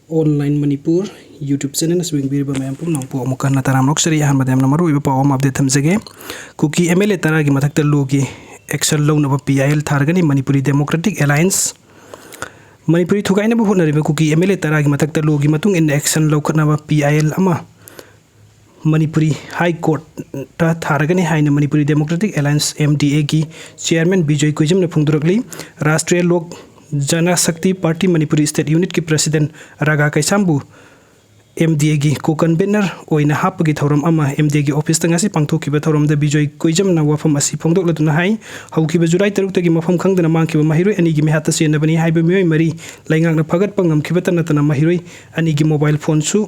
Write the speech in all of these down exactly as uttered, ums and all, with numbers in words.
Online Manipur YouTube channel ꯑꯁꯤ ꯌꯦꯡꯕꯤꯔꯤꯕ ꯃꯌꯥꯝ ꯄꯨꯝꯅꯃꯛꯄꯨ ꯑꯃꯨꯛ ꯍꯟꯅ ꯇꯔꯥꯝꯅ ꯑꯣꯛꯆꯔꯤ꯫ ꯑꯍꯥꯟꯕꯗ ꯌꯥꯝꯅ ꯃꯔꯨꯑꯣꯏꯕ ꯄꯥꯎ ꯑꯃ update ꯊꯝꯖꯒꯦ꯫ ꯀꯨꯀꯤ M L A ꯇꯔꯥꯒꯤ ꯃꯊꯛꯇ ꯂꯣꯒꯤ action ꯂꯧꯅꯕ P I L ꯊꯥꯔꯒꯅꯤ Manipuri Democratic Alliance꯫ Manipuri ꯊꯨꯒꯥꯏꯅꯕ ꯍꯣꯠꯅꯔꯤꯕ ꯀꯨꯀꯤ M L A ꯇꯔꯥꯒꯤ ꯃꯊꯛꯇ ꯂꯣꯒꯤ ꯃꯇꯨꯡ ꯏꯟꯅ action ꯂꯧꯈꯠꯅꯕ P I L ꯑꯃ ꯃꯅꯤꯄꯨꯔꯤ High Courtꯇ ꯊꯥꯔꯒꯅꯤ ꯍꯥꯏꯅ Manipuri Democratic Alliance, M D Aꯒꯤ chairman Bijoy ꯀꯣꯏꯖꯝꯅ ꯐꯣꯡꯗꯣꯔꯛꯂꯤ꯫ Rashtriya ꯂꯣꯛ ꯖꯅ ꯁꯛꯇꯤ party Manipuri state unitꯀꯤ president ꯔꯥꯒꯥ ꯀꯩꯁꯥꯝꯕꯨ M D Aꯒꯤ co-convener ꯑꯣꯏꯅ ꯍꯥꯞꯄꯒꯤ ꯊꯧꯔꯝ ꯑꯃ M D Aꯒꯤ officeꯇ ꯉꯁꯤ ꯄꯥꯡꯊꯣꯛꯈꯤꯕ ꯊꯧꯔꯝꯗ ꯕꯤꯖꯣꯏ ꯀꯣꯏꯖꯝꯅ ꯋꯥꯐꯝ ꯑꯁꯤ ꯐꯣꯡꯗꯣꯛꯂꯗꯨꯅ ꯍꯥꯏ, ꯍꯧꯈꯤꯕ July ꯇꯔꯨꯛꯇꯒꯤ ꯃꯐꯝ ꯈꯪꯗꯅ ꯃꯥꯡꯈꯤꯕ ꯃꯍꯩꯔꯣꯏ ꯑꯅꯤꯒꯤ ꯃꯤꯍꯥꯠꯇ ꯆꯦꯟꯅꯕꯅꯤ ꯍꯥꯏꯕ ꯃꯤꯑꯣꯏ ꯃꯔꯤ ꯂꯩꯉꯥꯛꯅ ꯐꯒꯠꯄ ꯉꯝꯈꯤꯕꯇ ꯅꯠꯇꯅ ꯃꯍꯩꯔꯣꯏ ꯑꯅꯤꯒꯤ mobile phoneꯁꯨ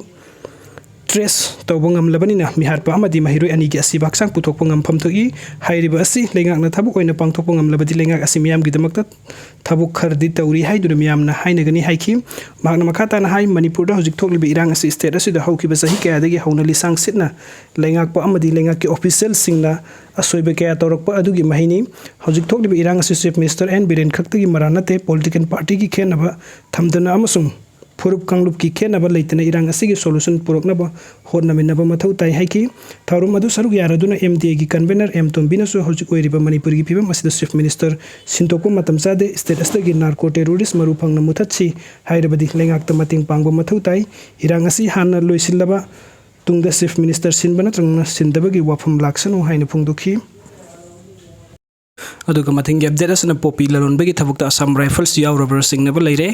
trace ꯇꯧꯕ ꯉꯝꯂꯕꯅꯤꯅ ꯃꯤꯍꯥꯠꯄ ꯑꯃꯗꯤ ꯃꯍꯩꯔꯣꯏ ꯑꯅꯤꯒꯤ ꯑꯁꯤꯕ ꯍꯛꯆꯥꯡ ꯄꯨꯊꯣꯛꯄ ꯉꯝꯐꯝ ꯊꯣꯛꯏ꯫ ꯍꯥꯏꯔꯤꯕ ꯑꯁꯤ ꯂꯩꯉꯥꯛꯅ ꯊꯕꯛ ꯑꯣꯏꯅ ꯄꯥꯡꯊꯣꯛꯄ ꯉꯝꯂꯕꯗꯤ ꯂꯩꯉꯥꯛ ꯑꯁꯤ ꯃꯤꯌꯥꯝꯒꯤꯗꯃꯛꯇ ꯊꯕꯛ ꯈꯔꯗꯤ ꯇꯧꯔꯤ ꯍꯥꯏꯗꯨꯅ ꯃꯤꯌꯥꯝꯅ ꯍꯥꯏꯅꯒꯅꯤ ꯍꯥꯏꯈꯤ꯫ ꯃꯍꯥꯛꯅ ꯃꯈꯥ ꯇꯥꯅ ꯍꯥꯏ, ꯃꯅꯤꯄꯨꯔꯗ ꯍꯧꯖꯤꯛ ꯊꯣꯛꯂꯤꯕ ꯏꯔꯥꯡ ꯑꯁꯤ state ꯑꯁꯤꯗ ꯍꯧꯈꯤꯕ ꯆꯍꯤ ꯀꯌꯥꯗꯒꯤ ꯍꯧꯅ ꯂꯤꯁꯥꯡ ꯁꯤꯠꯅ ꯂꯩꯉꯥꯛꯄ ꯑꯃꯗꯤ ꯂꯩꯉꯥꯛꯀꯤ officialꯁꯤꯡꯅ ꯑꯁꯣꯏꯕ ꯀꯌꯥ ꯇꯧꯔꯛꯄ ꯑꯗꯨꯒꯤ ꯃꯍꯩꯅꯤ꯫ ꯍꯧꯖꯤꯛ ꯊꯣꯛꯂꯤꯕ ꯏꯔꯥꯡ ꯑꯁꯤ Chief Minister N ꯕꯤꯔꯦꯟ ꯈꯛꯇꯒꯤ ꯃꯔꯥꯜ ꯅꯠꯇꯦ, political partyꯒꯤ ꯈꯦꯠꯅꯕ ꯊꯝꯗꯅ ꯑꯃꯁꯨꯡ ꯐꯨꯔꯨꯞ ꯀꯥꯡꯂꯨꯞꯀꯤ ꯈꯦꯠꯅꯕ ꯂꯩꯇꯅ ꯏꯔꯥꯡ ꯑꯁꯤꯒꯤ solution ꯄꯨꯔꯛꯅꯕ ꯍꯣꯠꯅꯃꯤꯟꯅꯕ ꯃꯊꯧ ꯇꯥꯏ ꯍꯥꯏꯈꯤ꯫ ꯊꯧꯔꯝ ꯑꯗꯨ ꯁꯔꯨꯛ ꯌꯥꯔꯗꯨꯅ M D Aꯒꯤ convener M ꯇꯣꯝꯕꯤꯅꯁꯨ ꯍꯧꯖꯤꯛ ꯑꯣꯏꯔꯤꯕ ꯃꯅꯤꯄꯨꯔꯒꯤ ꯐꯤꯕꯝ ꯑꯁꯤꯗ Chief Minister ꯁꯤꯟꯗꯣꯛꯄ ꯃꯇꯝ ꯆꯥꯗꯦ, state ꯑꯁꯤꯗꯒꯤ narco terrorist ꯃꯔꯨ ꯐꯪꯅ ꯃꯨꯊꯠꯁꯤ ꯍꯥꯏꯔꯕꯗꯤ ꯂꯩꯉꯥꯛꯇ ꯃꯇꯦꯡ ꯄꯥꯡꯕ ꯃꯊꯧ ꯇꯥꯏ꯫ ꯏꯔꯥꯡ ꯑꯁꯤ ꯍꯥꯟꯅ ꯂꯣꯏꯁꯤꯜꯂꯕ ꯇꯨꯡꯗ Chief Minister ꯁꯤꯟꯕ ꯅꯠꯇ꯭ꯔꯒꯅ ꯁꯤꯟꯗꯕꯒꯤ ꯋꯥꯐꯝ ꯂꯥꯛꯁꯅꯨ ꯍꯥꯏꯅ ꯐꯣꯡꯗꯣꯛꯈꯤ꯫ ꯑꯗꯨꯒ ꯃꯊꯪꯒꯤ update ꯑꯁꯤꯅ ꯄꯣꯄꯤ ꯂꯂꯣꯟꯕꯒꯤ ꯊꯕꯛꯇ Assam Rifles ꯌꯥꯎꯔꯕ꯭ꯔꯥ ꯆꯤꯡꯅꯕ ꯂꯩꯔꯦ꯫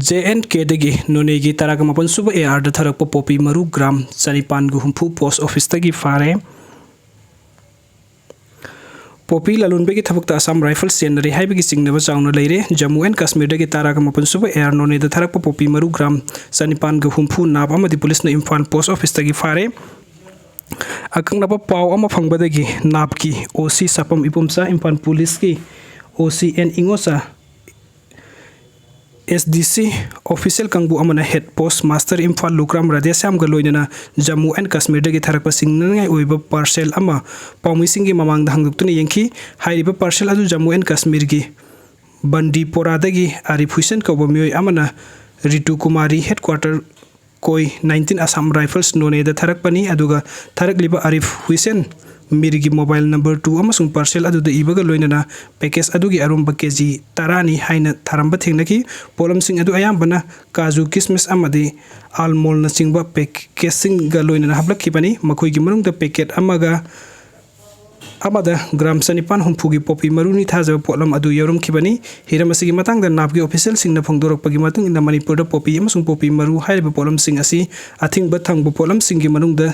J and Kꯗꯒꯤ ꯅꯣꯅꯦꯒꯤ ꯇꯔꯥꯒ ꯃꯥꯄꯟ ꯁꯨꯕ A Rꯗ ꯊꯥꯔꯛꯄ ꯄꯣꯄꯤ ꯃꯔꯨ gram ꯆꯅꯤꯄꯥꯟꯒ ꯍꯨꯝꯐꯨ post officeꯇꯒꯤ ꯐꯥꯔꯦ꯫ ꯄꯣꯄꯤ ꯂꯂꯣꯟꯕꯒꯤ ꯊꯕꯛꯇ Assam Rifles ꯆꯦꯟꯅꯔꯦ ꯍꯥꯏꯕꯒꯤ ꯆꯤꯡꯅꯕ ꯆꯥꯎꯅ ꯂꯩꯔꯦ꯫ Jammu and Kashmirꯗꯒꯤ ꯇꯔꯥꯒ ꯃꯥꯄꯟ ꯁꯨꯕ A R ꯅꯣꯅꯦꯗ ꯊꯥꯔꯛꯄ ꯄꯣꯄꯤ ꯃꯔꯨ gram ꯆꯅꯤꯄꯥꯟꯒ ꯍꯨꯝꯐꯨ ꯅꯥꯞ ꯑꯃꯗꯤ ꯄꯨꯂꯤꯁꯅ ꯏꯝꯐꯥꯜ post officeꯇꯒꯤ ꯐꯥꯔꯦ꯫ ꯑꯀꯛꯅꯕ ꯄꯥꯎ ꯑꯃ ꯐꯪꯕꯗꯒꯤ ꯅꯥꯞꯀꯤ O C ꯁꯥꯄꯝ ꯏꯄꯣꯝꯆꯥ ꯏꯝꯐꯥꯜ ꯄꯨꯂꯤꯁꯀꯤ O C N ꯏꯉꯣꯆꯥ, S D C official ꯀꯥꯡꯕꯨ ꯑꯃꯅ head post master ꯏꯝꯐꯥꯜ ꯂꯨꯒ꯭ꯔꯥꯝ ꯔꯥꯙꯦꯁ꯭ꯌꯥꯝꯒ ꯂꯣꯏꯅꯅ Jammu and Kashmirꯗꯒꯤ ꯊꯥꯔꯛꯄ ꯆꯤꯡꯅꯅꯤꯡꯉꯥꯏ ꯑꯣꯏꯕ parcel ꯑꯃ ꯄꯥꯎꯃꯤꯁꯤꯡꯒꯤ ꯃꯃꯥꯡꯗ ꯍꯥꯡꯗꯣꯛꯇꯨꯅ ꯌꯦꯡꯈꯤ꯫ ꯍꯥꯏꯔꯤꯕ parcel ꯑꯗꯨ Jammu and Kashmirꯒꯤ ꯕꯟꯗꯤꯄꯣꯔꯥꯗꯒꯤ ꯑꯥꯔꯤꯐ ꯍꯨꯏꯁꯦꯟ ꯀꯧꯕ ꯃꯤꯑꯣꯏ ꯑꯃꯅ ꯔꯤꯇꯨ ꯀꯨꯃꯥꯔꯤ headquarter ꯀꯣꯏ nineteen Assam Rifles ꯅꯣꯅꯦꯗ ꯊꯥꯔꯛꯄꯅꯤ꯫ ꯑꯗꯨꯒ ꯊꯥꯔꯛꯂꯤꯕ ꯑꯥꯔꯤꯐ ꯍꯨꯏꯁꯦꯟ ꯃꯤꯔꯒꯤ mobile number two ꯑꯃꯁꯨꯡ parcel ꯑꯗꯨꯗ ꯏꯕꯒ ꯂꯣꯏꯅꯅ package ꯑꯗꯨꯒꯤ ꯑꯔꯨꯝꯕ ꯀꯦ ꯖꯤ ꯇꯔꯥꯅꯤ ꯍꯥꯏꯅ ꯊꯥꯔꯝꯕ ꯊꯦꯡꯅꯈꯤ꯫ ꯄꯣꯠꯂꯝꯁꯤꯡ ꯑꯗꯨ ꯑꯌꯥꯝꯕꯅ ꯀꯥꯖꯨ, ꯀꯤꯁꯃꯤꯁ ꯑꯃꯗꯤ almondꯅꯆꯤꯡꯕ packageꯁꯤꯡꯒ ꯂꯣꯏꯅꯅ ꯍꯥꯞꯂꯛꯈꯤꯕꯅꯤ꯫ ꯃꯈꯣꯏꯒꯤ ꯃꯅꯨꯡꯗ packet ꯑꯃꯒ ꯑꯃꯗ gram ꯆꯅꯤꯄꯥꯟ ꯍꯨꯝꯐꯨꯒꯤ ꯄꯣꯄꯤ ꯃꯔꯨꯅꯤ ꯊꯥꯖꯕ ꯄꯣꯠꯂꯝ ꯑꯗꯨ ꯌꯥꯎꯔꯝꯈꯤꯕꯅꯤ꯫ ꯍꯤꯔꯝ ꯑꯁꯤꯒꯤ ꯃꯇꯥꯡꯗ ꯅꯥꯞꯀꯤ officialꯁꯤꯡꯅ ꯐꯣꯡꯗꯣꯔꯛꯄꯒꯤ ꯃꯇꯨꯡ ꯏꯟꯅ, ꯃꯅꯤꯄꯨꯔꯗ ꯄꯣꯄꯤ ꯑꯃꯁꯨꯡ ꯄꯣꯄꯤ ꯃꯔꯨ ꯍꯥꯏꯔꯤꯕ ꯄꯣꯠꯂꯝꯁꯤꯡ ꯑꯁꯤ ꯑꯊꯤꯡꯕ ꯊꯝꯕ ꯄꯣꯠꯂꯝꯁꯤꯡꯒꯤ ꯃꯅꯨꯡꯗ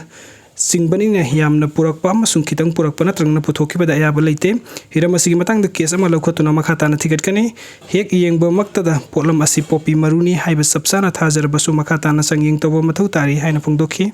ꯆꯤꯡꯕꯅꯤꯅ, ꯌꯥꯝꯅ ꯄꯨꯔꯛꯄ ꯑꯃꯁꯨꯡ ꯈꯤꯇꯪ ꯄꯨꯔꯛꯄ ꯅꯠꯇ꯭ꯔꯒꯅ ꯄꯨꯊꯣꯛꯈꯤꯕꯗ ꯑꯌꯥꯕ ꯂꯩꯇꯦ꯫ ꯍꯤꯔꯝ ꯑꯁꯤꯒꯤ ꯃꯇꯥꯡꯗ case ꯑꯃ ꯂꯧꯈꯠꯇꯨꯅ ꯃꯈꯥ ꯇꯥꯅ ꯊꯤꯒꯠꯀꯅꯤ꯫ ꯍꯦꯛ ꯌꯦꯡꯕꯃꯛꯇꯗ ꯄꯣꯠꯂꯝ ꯑꯁꯤ ꯄꯣꯄꯤ ꯃꯔꯨꯅꯤ ꯍꯥꯏꯕ ꯆꯞ ꯆꯥꯅ ꯊꯥꯖꯔꯕꯁꯨ, ꯃꯈꯥ ꯇꯥꯅ ꯆꯥꯡꯌꯦꯡ ꯇꯧꯕ ꯃꯊꯧ ꯇꯥꯔꯤ ꯍꯥꯏꯅ ꯐꯣꯡꯗꯣꯛꯈꯤ꯫